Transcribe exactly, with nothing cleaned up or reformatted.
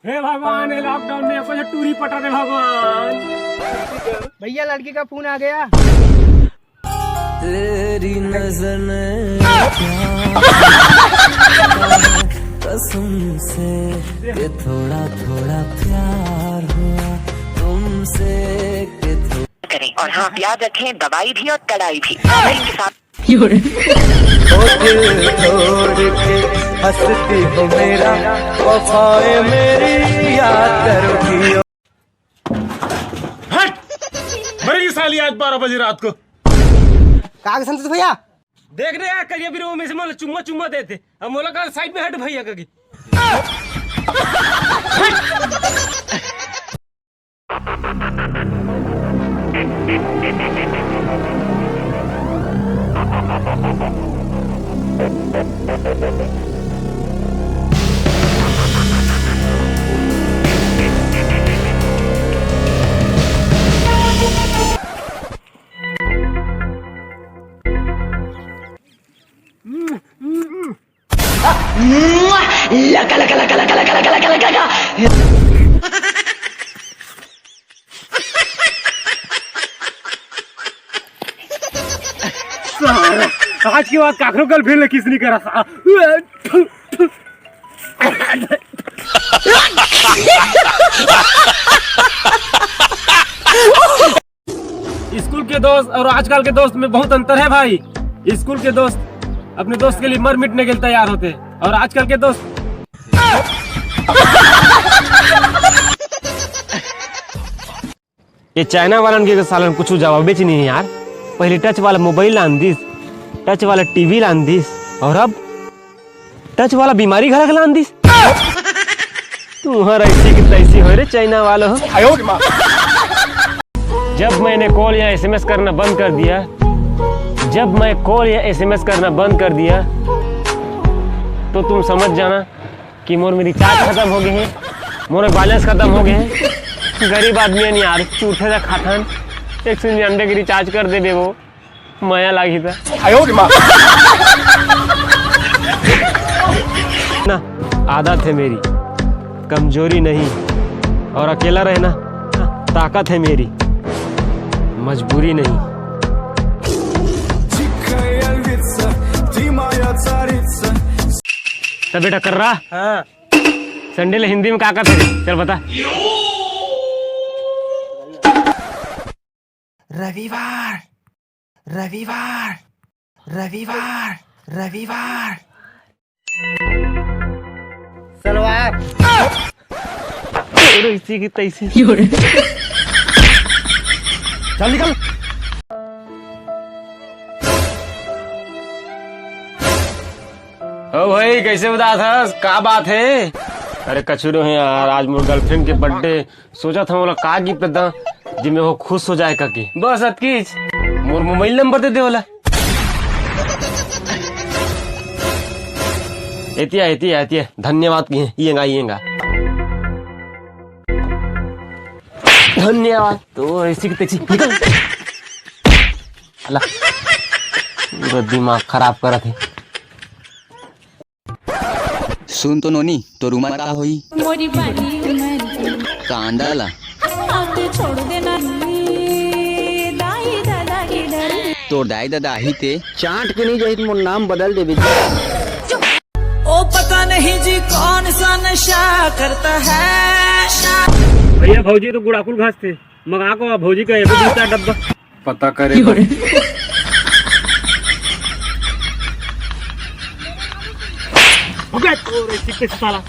हे भगवान, ये लॉकडाउन में एको जो टूरी पटा दे भगवान। भैया, लड़की का फोन आ गया। तेरी नजर ने प्यार, कसम से, कि थोड़ा थोड़ा प्यार हुआ तुमसे, कि थोड़ा करें। और हाँ, याद रखें, दवाई भी और कड़ाई भी। और इनके साथ। ओ दिल तोड़ के हंसती हो मेरा, वफाएं मेरी याद करोगी। हट! मरेगी साली आज बारह बजे रात को। का संतोष भैया? देख रहे यार, करिया भी वो में से मोला चुम्मा चुम्मा देते। अब मोला का साइड में हट भैया का की। लका, लका, लका। सारा, आज के बाद काकरो गर्लफ्रेंड ले किस नहीं करा सा। स्कूल के दोस्त और आजकल के दोस्त में बहुत अंतर है भाई। स्कूल के दोस्त अपने दोस्त के लिए मर मिटने के लिए तैयार होते हैं, और आजकल के दोस्त ये चाइना वालन के सालन कुछ जवाबे च नहीं है यार। पहले टच वाला मोबाइल लान दिस, टच वाला टीवी लान दिस, और अब टच वाला बीमारी घरा के लान दिस। तुम्हारा ऐसी की तैसी हो रे चाइना वालों। जब मैंने कॉल या एसएमएस करना बंद कर दिया, जब मैं कॉल या एसएमएस करना बंद कर दिया, तो तुम समझ जाना कि मोर में रिचार्ज खतम हो गए हे, मोर में बैलेंस खतम हो गए हे। गरीब आदमी हन यार, चूठे ला खाथन, एक सौ निन्यानवे के रिचार्ज कर देबे वो, मया लागही त। ना, आदत है मेरी, कमजोरी नहीं, और अकेला रहना ताकत है मेरी, मजबूरी नहीं। त बेटा कर रहा? हाँ। संडे ले हिंदी में का कथे? चल बता। रविवार, रविवार, रविवार, रविवार। सलवार। और इसी की तैसी। चल निकल। ओ भाई, कैसे उदास हस? का बात है? अरे कछु नहीं यार, आज मोर गर्लफ्रेंड के बर्थडे, सोचत हंव ओला का गिफ्ट दा, जिमे वो खुश हो जाए कके। बस अतकीच, मोर मोबाइल नंबर दे दे ओला। एतिया, एतिया, एतिया, धन्यवाद किहे, येंगा, येंगा। धन्यवाद। तो ऐसी की तैसी निकल। अला, पूरा दिमाग खराब करत हे। सुन तो नोनी, तोर उमर का होही? मोरी बाली उमर के कांदा ला। आके छोड़ देना रे, दाई ददा के डर। तोर दाई ददा आही ते। चांट के नहीं जाही त मोर नाम बदल देबे। ओ पता नहीं जी कौन सा नशा करता है। भैया भौजी तो गुड़ाकुल घास थे, मंगा को भौजी का एक दो चार डब्बा। पता करे बर। हो गया, तो रे, ठीक से साला।